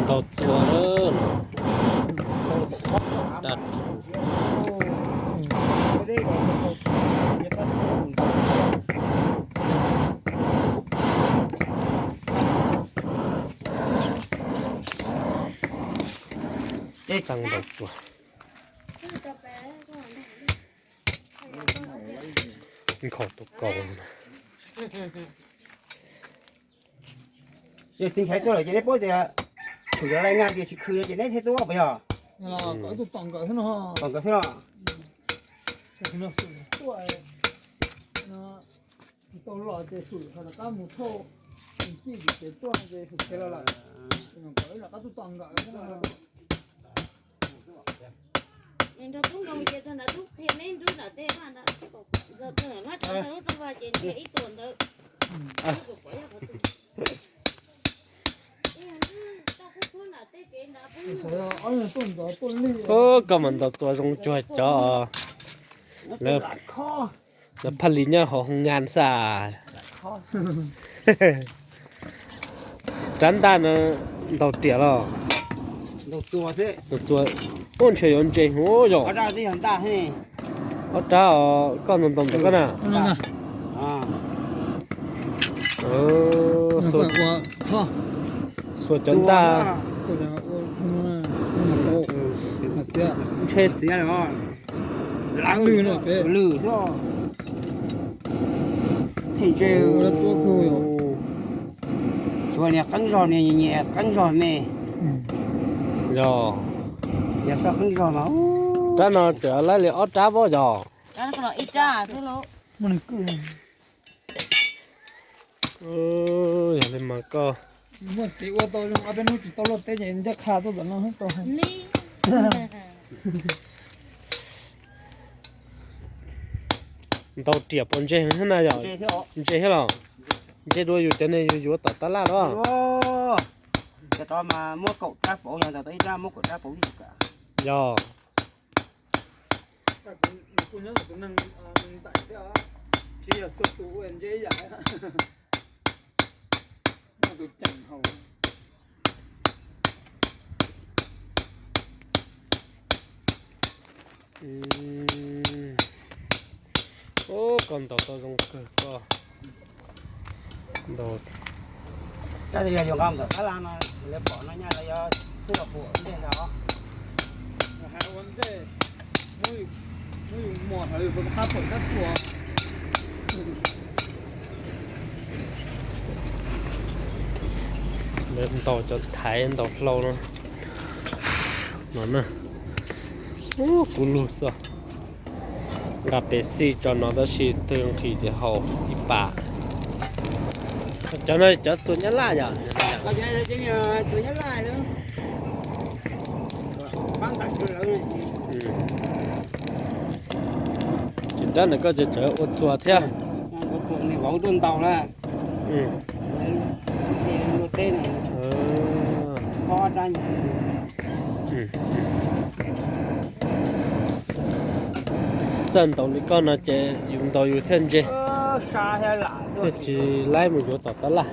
Ntaus txuas lawm. Dab. Xab ntaus txuas. Nkhaus tus kaus. Ces txiv ntxhais tuaj lawm ces neb paub tias thaum yuav laj nag ces tsis khw no ces neb thiaj tuaj puas yog? Tom nkawd xwb no. Tsis tau los ces hwm ho rov qab mus thauj, mus cij tim kev tuaj ces hwm kev los lawm. Nkawd rov qab tuaj tos nkawd xwb no. Nrog tub nkaus ces txog ntawd tub qhia neb nrub nram tej vaj ntawd, txog ntawm lub roob vaj ces nrhiav ib tug ntawd. Koj mas ntaus txuas zoo cuag cov lawv, lawv phaj lis nyob hauv hoo ngan xwb. Rab ntaj no ntaus riam los? Ntaus txuas. Ub, ntshe yuav ntse huv yom. Ob rab os, koj ntaus ntaus ntawm koj na. Xuas cov ntaj. Ntshe txiav lwm xwb. Pheej ntse. Tsuas niag qeeb zog, niag nyiam qeeb zog me. Yog. Yog txoj qeeb zog mas. Rab no tseem laib li ob rab pob yog. Ib rab xwb. Yog li mas koj muaj txiv ua tau zoo ob peb hnub tsis tau luaj teb ces ncaj qha tuaj tom no tau. Ntaus riam puas ntse heev na yom? Ntse thiab los? Ntse dua yus cov niag yus yuav tom tab laj los? Cov tod mas muab kaum rab pauv, yog ntawm tau ib rab muab kaum rab pauv. Yog. Kuv nyob ntawm tus neeg ntais thiab, tsis yog txhua tus ua ntse ib yam. Muaj tus ceem haus. Ub, koj ntaus tau zoo kawg koj. Ntaus. Tab sis yog yuav nqa ntawm tab laj no, lawv pom no nyaj lawv yuav xub los pum ntej ntag. Hais ua ntej, muab yus mos hauv yus rov qab pom kab txuas. Lawv ntaus cov thaiv ntaus hlau no. No na. Ub, kub lug xwb. Nqa pes xij tso no tab sis twg nqhis ces haus ib pas. Cov no cov txuas nyab laj yom? Ces rab ntawm koj ces tseem ua txuas thiab. Vauv tuaj ntaus na. Txawj ntaus li koj no ces yus ntaus yus thiaj ntse, thiaj tsis laib mus yuav tom tab laj.